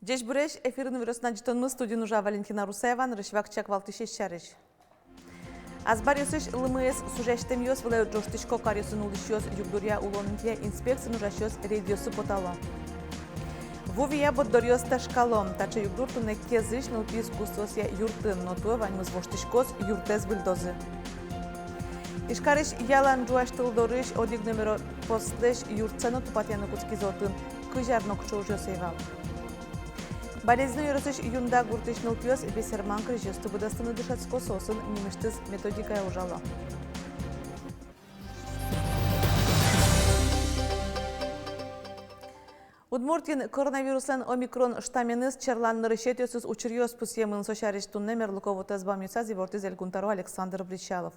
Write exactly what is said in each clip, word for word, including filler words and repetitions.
Ӟечбуресь! Эфирын «Иворъёс» адӟытонмы, студиын ужа Валентина Русаева. Нырысь вакчияк валтӥсез сярысь. Азбаръёсысь лымыез сузяськемъёс вылэ ӝожтӥсько каръёсын улӥсьёс. Югдуръя улон интыя инспекциын ужасьёс рейдъёсы потало. Ву вия борддоръёс ташкало. Таӵе югдур туннэ Кезысь нылпи искусствоосъя юртын. Но туэ ваньмыз воштӥськоз, юртэз выльдозы. Ижкарысь ялан ӝуась тыл дорысь одӥг номеро постлэсь юртсэ но тупатъяны кутскизы. Отын кызь ар нокыӵе ужъёс ӧй вал. Балезино ёросысь Юнда гуртысь нылпиос бесерман крезьёсты быдэстыны дышетско. Соосын нимысьтыз методикая ужало. Удмуртиын коронавируслэн омикрон штамменыз черлан нырысетӥосыз учыръёс пусъемын. Со сярысь туннэ мерлыко вотэс бамъёсаз ивортӥз Элькунтӧро Александр Бречалов.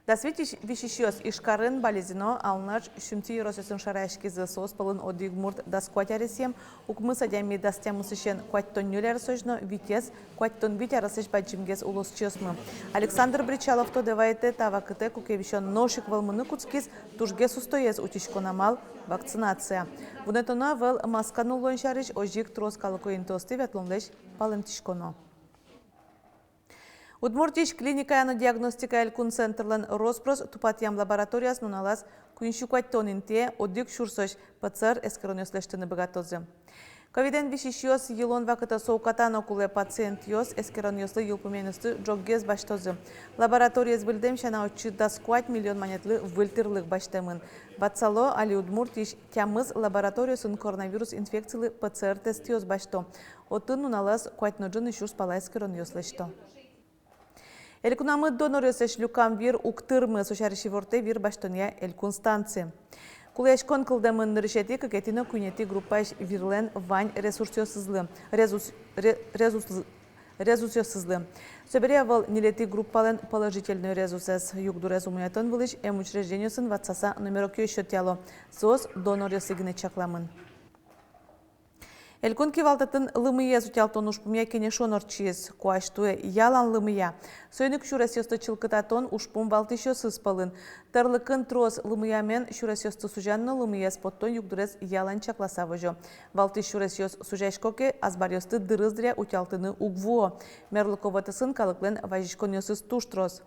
Дас вить висисьёс Ижкарын, Балезино, Алнаш, Сюмси ёросъёсын шараяськизы. Соос пӧлын одӥг мурт дас куать аресъем, укмыс адями дас тямысысен куатьтон ньыль аресозь но витез куатьтон вить ареслэсь бадӟымгес улосчиосмы. Александр Бречалов тодэ вайытэ, та вакытэ, куке висён нош ик вӧлмыны кутскиз, тужгес устоез утиськон амал — вакцинация. Вунэтоно ӧвӧл маска нуллон сярысь, озьы ик трос калыко интыосты ветлонлэсь палэнтӥськоно. Удмуртиысь клиникая но диагностикая элькун центрлэн рос-прос тупатъям лабораторияз нуналаз куинь сю куатьтон интые одӥг сюрсозь П Ц Р эскеронъёс лэсьтыны быгатозы. Ковидэн висисьёс йылон вакытэ со уката но кулэ. Пациентъёс эскеронъёслы йылпумъянъёсты ӝоггес басьтозы. Лабораториез выльдэм сяна, отчы дас куать миллион манетлы выль тӥрлык басьтэмын. Ватсало, али Удмуртиысь тямыс лабораториосын коронавирус инфекциялы П Ц Р тестъёс басьто. Отын нуналаз куать но ӝыны сюрс пала эскеронъёс лэсьто. Элькунамы доноръёслэсь люкам вир уг тырмы. Со сярысь ивортэ вир басьтонъя элькун станци. Кулэяськон кылдэмын нырысетӥ, кыкетӥ но куинетӥ группаысь вирлэн вань резусъёсызлы, резус-, ре-, резус-, резусъёсызлы. Собере ӧвӧл ньылетӥ группалэн положительной резусэз. Югдурез умоятон вылысь эмучреждениосын ватсаса номерокъёс сётъяло. Соос доноръёслы гинэ чакламын. Элькун кивалтэтын лымыез утялтон ужпумъя кенешон ортчиз. Куазь туэ ялан лымыя. Соин ик сюресъёсты чылкытатон ужпум валтӥсьёсыз пӧлын. Тӧрлыкын трос лымыямен сюресъёсты сузян но лымыез поттон югдурез ялан чакласа возё. Валтӥсь сюресъёс сузясько ке, азбаръёсты дырыз дыръя утялтыны уг вуо. Мерлыко вотэсын калыклэн вазиськонъёсыз туж трос.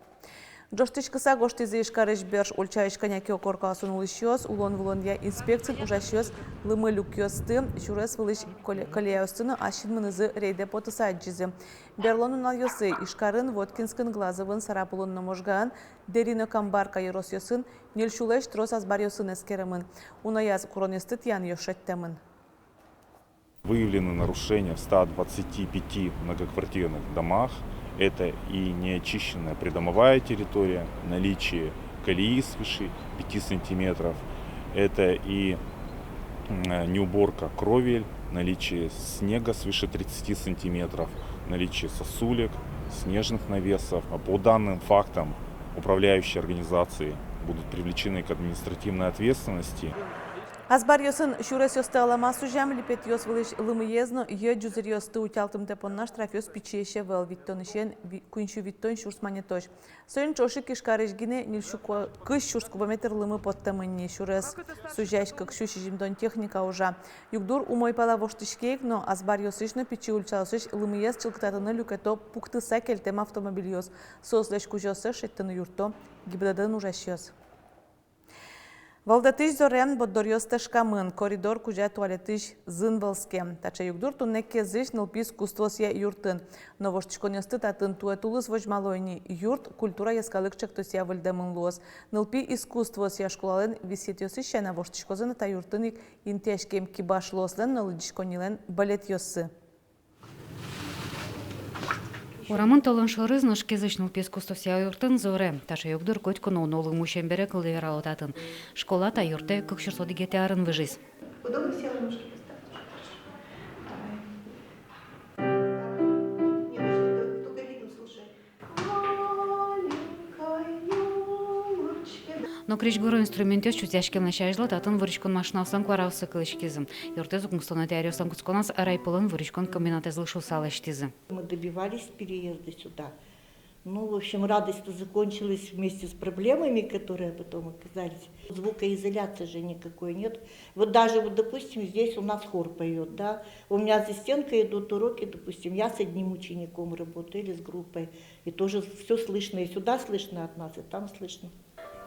Ӝожтӥськыса гожтӥзы Ижкарысь Берш ульчаысь кӧня ке коркаосын улӥсьёс. Улон-вылонъя инспекциын ужасьёс лымы люкъёсты, сюрес вылысь коле-, колеяосты но ас синмынызы рейдэ потыса адӟизы. Берло нуналъёсы Ижкарын, Воткинскын, Глазовын, Сарапулын но Можгаын, Дэри но Камбарка ёросъёсын, ньыль сюлэсь трос азбаръёсын эскеремын. Унояз куронъёсты тӥянъёс шедьтэмын. Выявлены нарушения в ста двадцати пяти многоквартирных домах. Это и неочищенная придомовая территория, наличие колеи свыше пяти сантиметров, это и, м, неуборка кровель, наличие снега свыше тридцати сантиметров, наличие сосулек, снежных навесов. А по данным фактам управляющие организации будут привлечены к административной ответственности. Азбаръёсын сюресъёсты алама сузям, липетъёс вылысь лымыез но йӧ ӟузыръёсты утялтымтэ понна штрафъёс пичиесь ӧвӧл, витьтонысен ви-, куинь сю витьтон сюрс манетозь. Соин ӵош ик Ижкарысь гинэ ньыль сю ку-, кызь сюрс кубометр лымы поттэмын ни. Сюрес сузясь кык сю сизьымдон техника ужа. Югдур умой пала воштӥське ик но, азбаръёсысь но пичи ульчаосысь лымыез чылкытатыны люкето пуктыса кельтэм автомобильёс. Соослэсь кузёоссэс шедьтыны юртто ГИБДД-ын ужасьёс. Вӧлдэтысь зоре борддоръёс ташкамын, коридор кузя туалетысь зын вӧлске. Таӵе югдур туннэ Кезысь нылпи искусствоосъя юртын. Но воштӥськонъёсты татын туэ тулыс возьмало ини. Юрт «Культура» йӧскалык ӵектосъя выльдэмын луоз. Нылпи искусствоосъя школалэн висъетъёсыз сяна, воштӥськозы на та юртын ик интыяськем кибашлыослэн но лыдӟиськоннилэн балетъёссы. Урамын толон шорыз, нош Кезысь нылпи искусствоосъя юртын зоре. Таӵе югдур котьку но уно лымы усем бере кылдэ, верало татын. Школа та юртэ кык сюрс одӥгетӥ арын выжиз. Удобно села, ножки поставь. Давай. Не, ну что, только ритм слушай. Но крезьгуро инструментъёс чузъяськемлэсь азьло татын вуриськон машинаослэн куараоссы кылӥськизы. Юртэз укмыстонэтӥ аръёслэн кутсконаз райполлэн вуриськон комбинатэзлы шуыса лэсьтӥзы. Мы добивались переезда сюда. Ну, в общем, радость-то закончилась вместе с проблемами, которые потом оказались. Звукоизоляции же никакой нет. Вот даже, вот, допустим, здесь у нас хор поет, да. У меня за стенкой идут уроки, допустим, я с одним учеником работаю или с группой, и тоже все слышно, и сюда слышно от нас, и там слышно.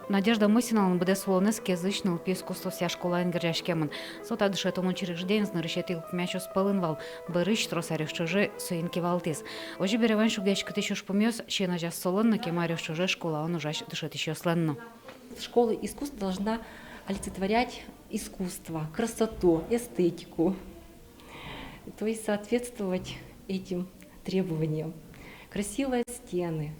Надежда Мосиналэн быдэс улонэз Кезысь нылпи искусствоосъя школаын герӟаськемын. Со та дышетон учреждениез нырысетӥ йылпумъясьёс пӧлын вал. Бӧрысь трос аръёс ӵоже соин кивалтӥз. Озьы бере вань шугъяськытӥсь ужпумъёс син азяз солэн но, кема аръёс ӵоже школаын ужась дышетӥсьёслэн но. Школа искусств должна олицетворять искусство, красоту, эстетику. То есть соответствовать этим требованиям. Красивые стены,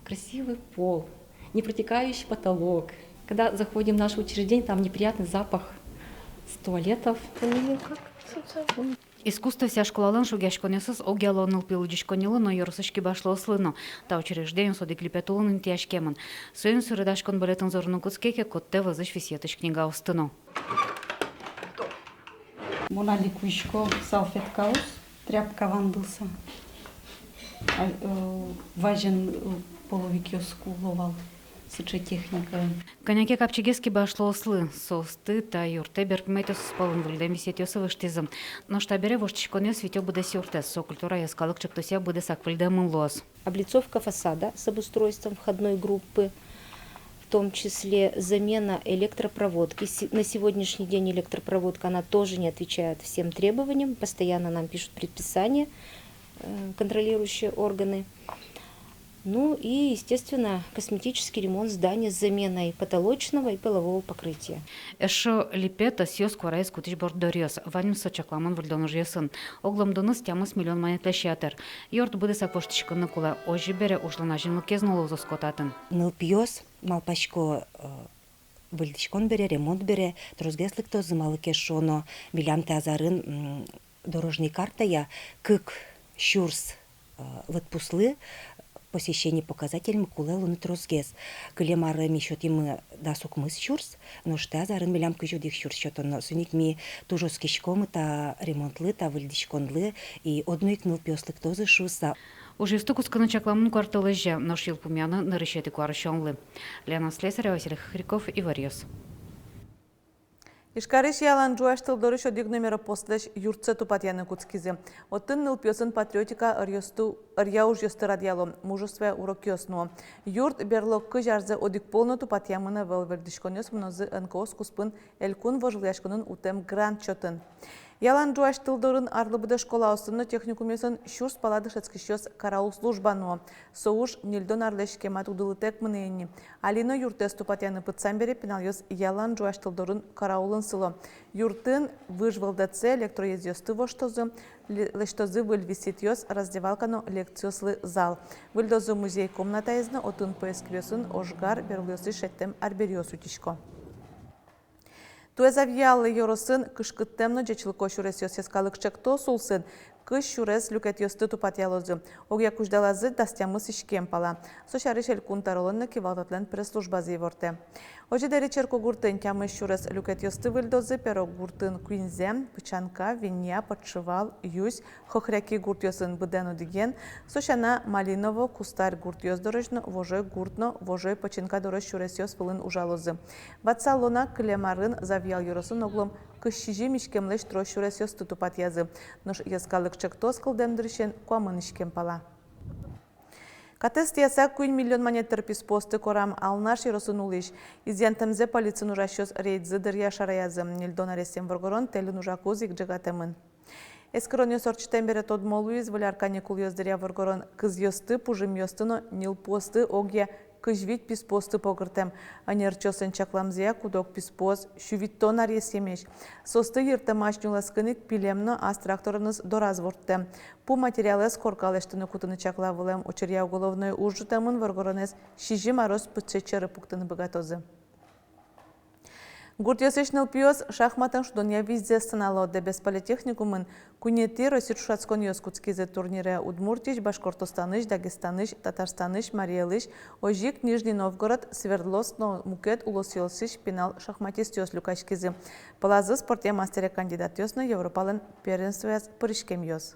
красивый пол, непротекающий потолок. Когда заходим в наше учреждение, там неприятный запах с туалетов. Искусствоосъя школалэн шугъяськонъёсыз огъя луо нылпи лыдӟиськоннилы но, ёросысь кибашлыослы но. Та учреждениос одӥг липет улын интыяськемын. Соин суредаськон бӧлетын зорыны кутске ке, коттэ вӧзысь висъетысь книгаосты но. Мон али куисько салфеткаос, тряпка вандылса. А, э, вазен, э, половикъёс кулэ вал сыӵе техника. Кӧня ке капчигес кибашлыослы, соосты та юртэ берпуметӥосыз пӧлын выльдэм висъетъёсы выжтӥзы. Нош табере воштӥськонъёс витё быдэс юртэз, со культура йӧскалык ӵектосъя быдэсак выльдэмын луоз. Облицовка фасада с обустройством входной группы, в том числе замена электропроводки. Се-, на сегодняшний день электропроводка, она тоже не отвечает всем требованиям. Постоянно нам пишут предписания, э, контролирующие органы. Ну и, естественно, косметический ремонт здания с заменой потолочного и полового покрытия. Эшшо липет, ӧсъёс, куараез кутӥсь борддоръёс. Ваньмыз со чакламын выльдон ужъёсын. Оглом дуныз тямыс миллион манетлэсь ятыр. Юрт быдэсак воштӥськыны кулэ, озьы бере ужлэн азинлыкез но луоз оскытэтӥ. Нылпиос, малпасько, э, выльдӥськон бере, ремонт бере тросгес лыктозы, малы ке шуоно, милям та азьын, м, дорожный картая кык сюрс, э, лыдпуслы посещение показательмы кулэ луыны тросгес. Кылем ары ми сётӥмы дас укмыс сюрс, нош та азьын милям кызь одӥг сюрс сётоно. Соин ик ми туж оскиськомы та ремонтлы, та выльдӥськонлы, и одно ик нылпиос лыктозы шуыса. Ужъёсты кутскыны чакламын куартолэзе, нош йылпумъяны нырысетӥ куарусёнлы. Лена Слесарева, Василий Хохряков, «Иворъёс». Ижкарысь ялан ӝуась тылдорысь одӥг номеро постлэсь юртсэ тупатъяны кутскизы. Отын нылпиосын патриотика ӧръёсты, ӧръя ужъёсты радъяло, мужествоя урокъёс нуо. Юрт берло кызь арзэ одӥг пол но тупатъямын ӧвӧл, выльдӥськонъёс мынозы НКО-ос куспын элькун вожвылъяськонын утэм грант чотын. Ялан ӝуась тылдорын арлы быдэ школаосын но техникумъёсын сюрс пала дышетскисьёс караул служба нуо. Со уж ньыльдон арлэсь кема тугдылытэк мынэ ини. Али но юртэз тупатъяны пытсам бере пиналъёс ялан ӝуась тылдорын караулын сыло. Юртын выж вӧлдэтсэ, электроезъёсты воштозы, ле-, лэсьтозы выль висъетъёс, раздевалка но лекциослы зал. Выльдозы музей комнатаез но, отын поиск виосын ожгар берулъёсысь шедьтэм арбериос утисько. Туэ Завьял ёросын «Кышкыттэм но ӟечлыко сюресъёс» йӧскалык ӵектос улсын кызь сюрес люкетъёсты тупатъялозы. Огъя кузьдалазы дас тямыс иськем пала. Со сярысь Элькун Тӧролэн но Кивалтэтлэн пресс-службазы ивортэ. Озьы Дэри черкогуртын тямыс сюрес люкетъёсты выльдозы, Пирогуртын куиньзэ, Пычанка, Венья, Подшивал, Юсь, Хохряки гуртъёсын быдэн одӥген, со сяна Малиново, Кустарь гуртъёс дорозь но, Вожой гурт но, Вожой Починка дорозь сюресъёс вылын ужалозы. Ватсалом на, кылем арын Завьял ёросын оглом кызь сизьым иськемлэсь трос сюресъёсты тупатъязы, нош йӧскалык ӵектос кылдэм дырысен куамын иськем пала. Катэз тӥяса куинь миллион манет тыр писпуосты корам Алнаш ёросын улӥсь. Изъянтэмзэ полициын ужасьёс рейдзы дыръя шараязы. Ньыльдон аресъем воргорон тэльын ужакуз ик ӝегатэмын. Эскеронъёс ортчытэм бере тодмо луиз: выль ар каникулъёс дыръя воргорон кызъёсты, пужымъёсты но ньылпуосты, огъя кызь вить писпуосты погыртэм. Ӧнерчиослэн чакламзыя, куд-ог писпуос сю витьтон аресъемесь. Соосты йыртэмась нюлэскын ик пилем но ас трактореныз дораз ворттэ. Пу материалэз корка лэсьтыны кутыны чакла вылэм учыръя уголовной уж ӝутэмын, воргоронэз сизьым арозь пыӵе сьӧры пуктыны быгатозы. Гуртъёсысь нылпиос шахматэн шудонъя визьзэс сынало. Дэбес политехникумын куинетӥ Россиысь ӵошатсконъёс кутскизы. Турнире Удмуртиысь, Башкортостанысь, Дагестанысь, Татарстанысь, Марий Элысь, озьы ик Нижний Новгород, Свердловск но мукет улосъёсысь пинал шахматистъёс люкаськизы. Пӧлазы спортъя мастере кандидатъёс но Европалэн первенствояз пыриськемъёс.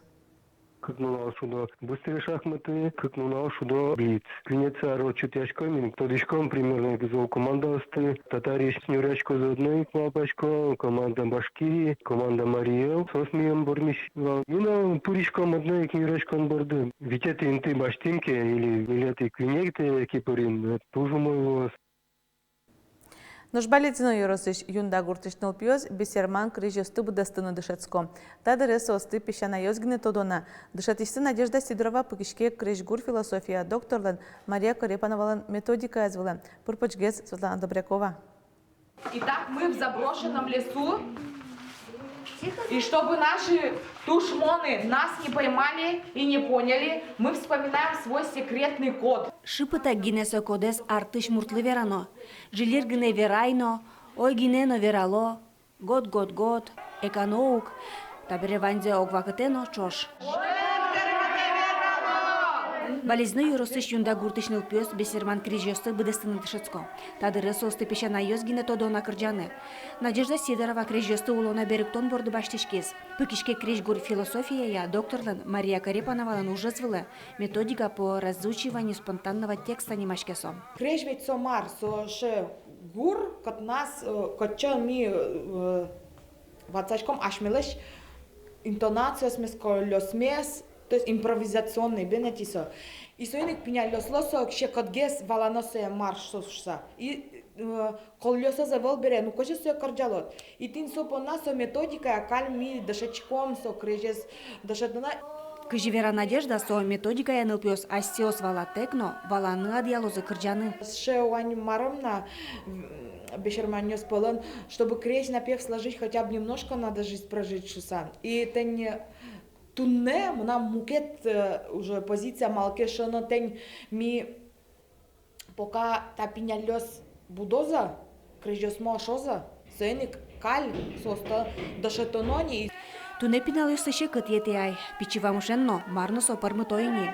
Кык нунал шудо быстрые шахматы, кык нунал шудо блиц. Куинетӥ ар отчётъяськом ини, тодӥськом примерно ик зол командаосты. Татариос нюръяськозы одно ик, малпасько, команда Башкирии, команда Марий Эл, соос милем вормись вал. Ми но пыриськом одно ик нюръяськон борды. Витетӥ инты басьтӥм ке или ньылетӥ, куинетӥ ке пырим, туж умой луоз. Нош Балезино ёросысь Юнда гуртысь нылпиос бесерман крезьёсты быдэстыны дышетско. Та дыре соосты песянайёс гинэ тодо на. Дышетӥсьсы Надежда Сидорова пыкиське крезьгур философия докторлэн Мария Корепановалэн методикаяз вылэм. Пыр-почгес Светлана Добрякова. Итак, мы в заброшенном лесу. И чтобы наши тушмоны нас не поймали и не поняли, мы вспоминаем свой секретный код. Шыпытак гинэ со кодэз артысь муртлы верано. Жильыр гинэ верай но, ой гинэ но верало. Год, год, год, эка но ук. Табере ваньзэ ог вакытэ но ӵош. Балезино ёросысь Юнда гуртысь нылпиос бесерман крезьёсты быдэстыны дышетско. Та дыре соосты песянайёс гинэ тодо на кырӟаны. Надежда Сидорова крезьёсты улонэ берыктон борды басьтӥськиз. Пыкиське крезьгур философияя докторлэн Мария Корепановалэн ужез вылэ. «Методика по разучиванию спонтанного текста» нимаське со. Крезь ведь со мар, со сыӵе гур, кытын ас, э, кытчы ми, э, ватсаськом асьмелэсь интонациосмес, кольёсмес, то есть импровизационный, бен, ӧти со. И соин ик пиналъёслы со секытгес валано сое, мар со шуса. И, э, кольёсыз ӧвӧл бере, ну, кызьы сое кырӟалод. И тӥни со понна, со методикая каль ми дышетӥськом со крезез дышетыны. Кызьы вера Надежда, со методикая нылпиос асьсэос валатэк но валаны адъялозы кырӟаны. Сыӵе вань марым на, м, бесерманъёс пӧлын, чтобы крезь напев сложить, хотя бы немножко надо жизнь прожить шуса. И тӥни туннэ мынам мукет, э, уже позиция, малы ке шуоно, тӥни ми пока та пиналъёс будозы, крезьёсмы ошозы, соин ик каль соосты дышетоно ни. Туннэ пиналъёслы секыт йӧтэ ай, пичи вамышен но мар но со пӧрмыто ини.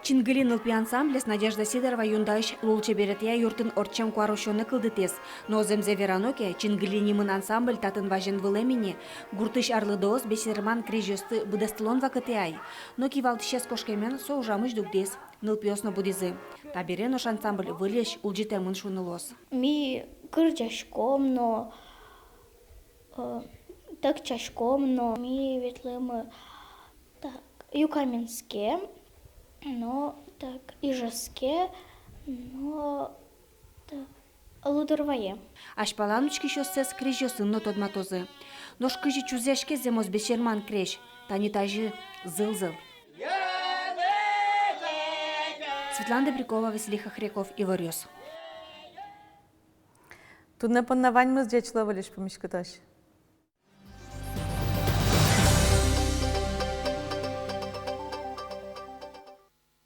«Чингыли» нылпи ансамблез Надежда Сидорова Юндаысь лулчеберетъя юртын ортчем куарусёнэ кылдытӥз. Но зэмзэ верано ке, «Чингыли» нимын ансамбль татын вазен вылэм ини. Гуртысь арлыдоос бесерман крезьёсты быдэстылон вакытэ ай. Но кивалтӥсез кошкемен со ужамысь дугдӥз. Нылпиос но будӥзы. Табере нош ансамбль выльысь улӟытэмын шуыны луоз. Ми кырӟаськом но, э, тэкчаськом но. Ми ветлӥмы, так, Юкаменске но, так, Ижевске но, так, Лудорвае. Азьпалан учкисьёссэс крезьёсын но тодматозы. Нош кызьы чузъяське зэмос бесерман крезь? Тани тазьы, зыл-зыл. Светлана Добрякова, Василий Хохряков, «Иворъёс». Туннэ понна ваньмыз. Ӟеч луэ, выльысь пумиськытозь.